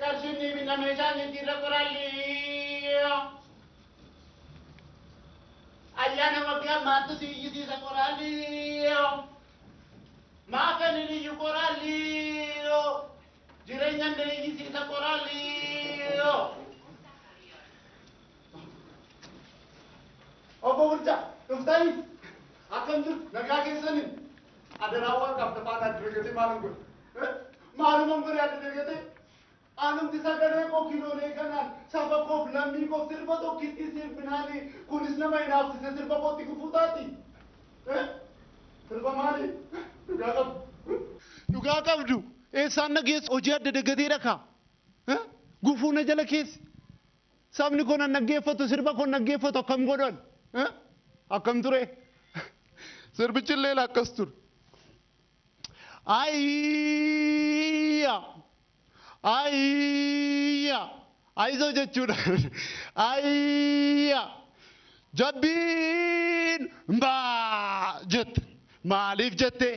Qarshiin ni binna meeshaan jijjiirra qoraalliyo. Ayyaana waggaa maaltu si iyyisiisa qoraalliyo. Maafan hin iyyu qoraalliyo. Jireenya na iyyisiisa qoraalliyo. Obbo Bulchaa dhuftanii akkam jirtu nagaa keessanii adaraa waaqaaf lafaan adda dagatee maalum godhe maaluman godhe adda dagatee anumti sagalee koo kiloolee kanaan saba koof lammii koof sirba tokkitti sirbinaani kunis nama hinaafsise sirba kootti gufuu taati. Sirba maali? Dhugaa qabdu. Dhugaa qabdu eessaan na geessu hojii adda dagatee dhakaa gufuu na jala keessa. Sabni koo nan dhaggeeffatu sirba koo dhaggeeffatu akkam godhan akkam ture sirbichi illee akkas ture. Ayya ayya ayizoo jechuudha ayya jabbiin mbaa jette maaliif jette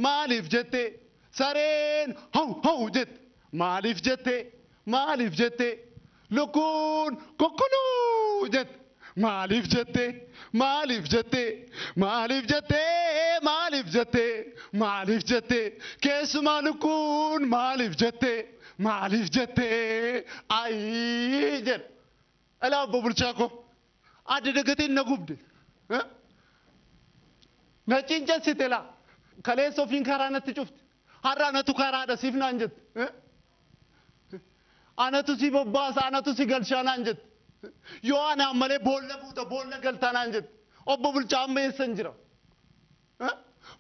maaliif jette sareen haw haw jette maaliif jette maaliif jette lukkuun kukkuluu jette maaliif jette maaliif jette maaliif jette maaliif jette maaliif jette keessumaa lukkuun maaliif jette maaliif jette ayii jedhe. Alaa obbo Bulchaa koo adda dagateen na gubde na cincessite laa kaleessa ofiin karaa natti cufte har'a anatu karaadha siif naan jette anatu si bobbaasa anatu si galchaa naan jette yoo anaan malee boolla buuta boolla galtaa naan jette obbo Bulchaa amma eessan jira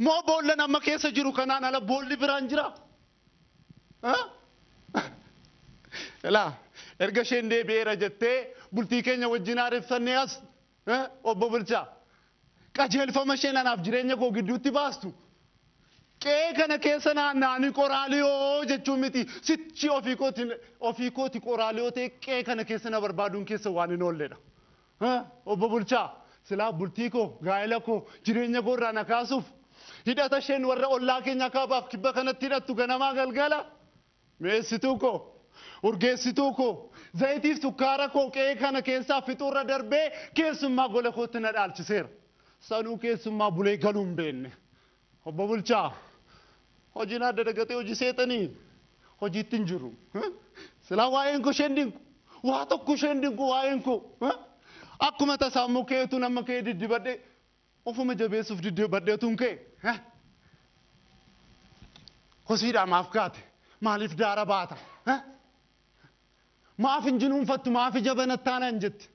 moo boollan amma keessa jiru kanaan ala boolli biraan jira Ilaa erga isheen deebi'eera jettee bultii keenya wajjin haareffannee as obbo Bulchaa qajeelfama isheen anaaf jireenya koo gidduutti baastu qe'ee kana keessa naanna'anii qoraaliyoo jechuun miti sichi ofii kooti qoraaliyoo ta'e qe'ee kana keessa na barbaaduun keessa waan hin oolledha. Obbo Bulchaa silaa bultii koo gaa'ela koo jireenya koo irraa na kaasuuf hidhata isheen warra ollaa keenya kaabaaf kibba kanatti hidhattu ganamaa galgala mi'eessituu koo urgeessituu koo zayitiif sukkaara koo qe'ee kana keessaa fixuurra darbee keessummaa gola kootti na dhaalchiseera. Sanuu keessummaa bulee galuu hin beekne. Obbo Bulchaa hojiin adda dagatee hojii seexanii hojiitti hin jiru. Silaa waa'een koo isheen dinqu waa tokko isheen dinqu waa'een koo akkuma tasaa immoo ka'eetu nama ka'ee diddibadhee ofuma jabeessuuf diddibadheetuun ka'e. Kosiidhaa maaf kaate maaliif daara baata maaf hin jinuunfattu maaf ija banattaa naan jette.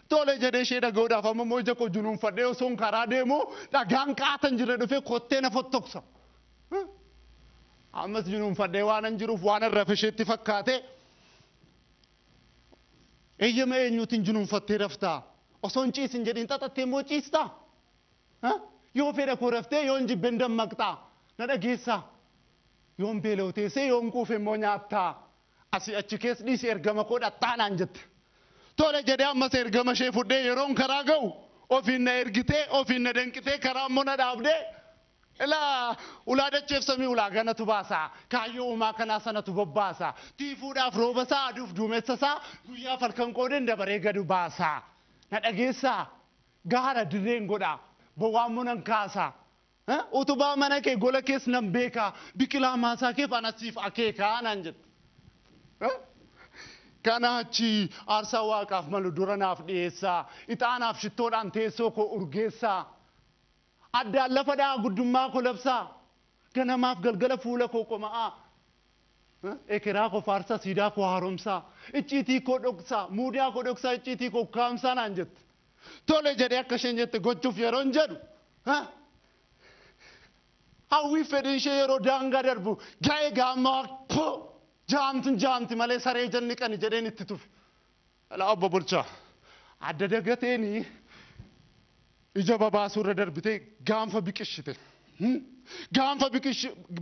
Tole jedhee ishee dhaga'uudhaaf amma immoo ija koo junuunfadhee osoon karaa deemu dhagaan qaatan jira dhufee kottee na fottoksa. Ammas junuunfadhee waan hin jiruuf waan rafe isheetti fakkaate. Eeyyama eenyuutiin junuunfattee raftaa? Osoo hin ciisin jedhiin xaxattee immoo ciistaa? Yoo fedha koo raftee yoo hin jibben dammaqxaa? Na dhageessaa? Yoon beela'u teessee yoon quufe immoo nyaattaa? Asii achi keessa dhiisi ergama koo dhattaa naan jette. Tole jedhee ammas ergama ishee fudhee yeroon karaa ga'u ofiin na ergitee ofiin na danqitee karaa immoo na dhaabdee ilaa ulaa dacheef samii ulaa ganatu baasa kaayyoo uumaa kanaa sanatu bobbaasa tiifuudhaaf rooba isaa aduuf duumessa isaa guyyaaf halkan qoodeen dabaree gadu baasa na dhageessaa gaara dirreen godha bowwaan immoo nan kaasa utubaa mana kee gola kees nan beeka biqilaa maasaa keef anasiif akeekaa naan jette. Kana achi aarsaa waaqaaf malu dura naaf dhiyeessaa ixaanaaf shittoodhaan teessoo koo urgeessaa addaan lafa dha'a guddummaa koo labsaa ganamaaf galgala fuula koo qoma'aa ekeraa koo faarsaa siidaa koo haaromsaa icciitii koo dhoksaa muudaa koo dhoksaa icciitii koo ukkaamsaa naan jette. Tole jedhee akka isheen jette gochuuf yeroo hin jedhu hawwii fedhiin ishee yeroo daangaa darbu ga'ee gaammaa jaamtun jaamti malee saree janni qani jedheen itti tufe. Alaa obbo Bulchaa adda dagateeni ija babaasuu irra darbitee gaanfa biqishite. Gaanfa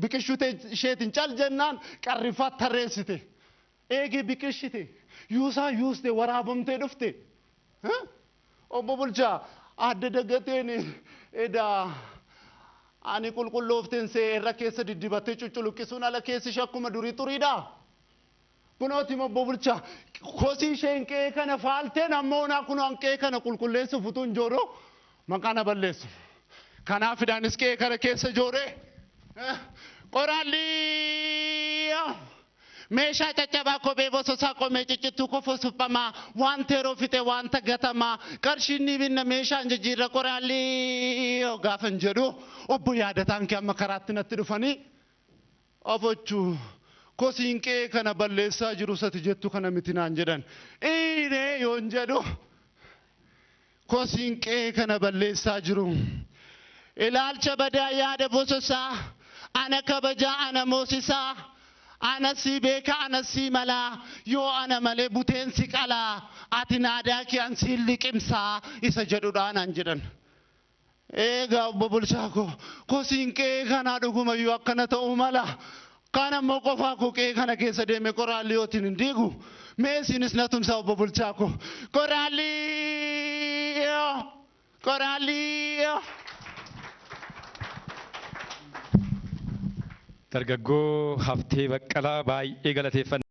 biqishute isheetiin cal jennaan qarriffaa tarreessite. Eegee biqishite yuusaa yuuste waraabamtee dhufte. Obbo Bulchaa adda dagateen edaa ani qulqulloofteen see irra keessa diddibattee cucculuqqisuun ala keessi ishee akkuma durii xuriidha. Kunooti obbo Bulchaa kosii isheen qe'ee kana faalteen ammoo onaa kunoo an qe'ee kana qulqulleessuuf utuu hin jooroo maqaa na balleessu. Kanaaf fidaanis qe'ee kana keessa jooree qoraalli meeshaa caccabaa kophee bososaa qomee ciccittuu kofoo suphamaa wanta yeroo fixe wanta gatamaa qarshiin ni binna meeshaan jijjiirra qoraalli gaafan jedhu obbo yaadataan kee amma karaatti natti dhufanii ofochuu kosiin qe'ee kana balleessaa jiru sati jettu kana miti naan jedhan. Iinee yoon jedhu kosiin qe'ee kana balleessaa jiru. Ilaalcha badaa yaada bososaa ana kabajaa ana moosisaa ana sii beeka ana sii malaa yoo ana malee buteen si qalaa ati naadaa kee an siin liqimsaa isa jedhudhaa naan jedhan. Eegaa obbo Bulchaa koo kosiin qe'ee kanaa dhugumayyuu akkana ta'uu mala. Kaan ammoo qofaa koo qe'ee kana keessa deeme qoraalli yootiin hin diigu. Mee isinis na tumsaa obbo Bulchaa koo. Qoraalli qoraalli. Dargaggoo Haftee Baqqalaa baay'ee galateeffanna.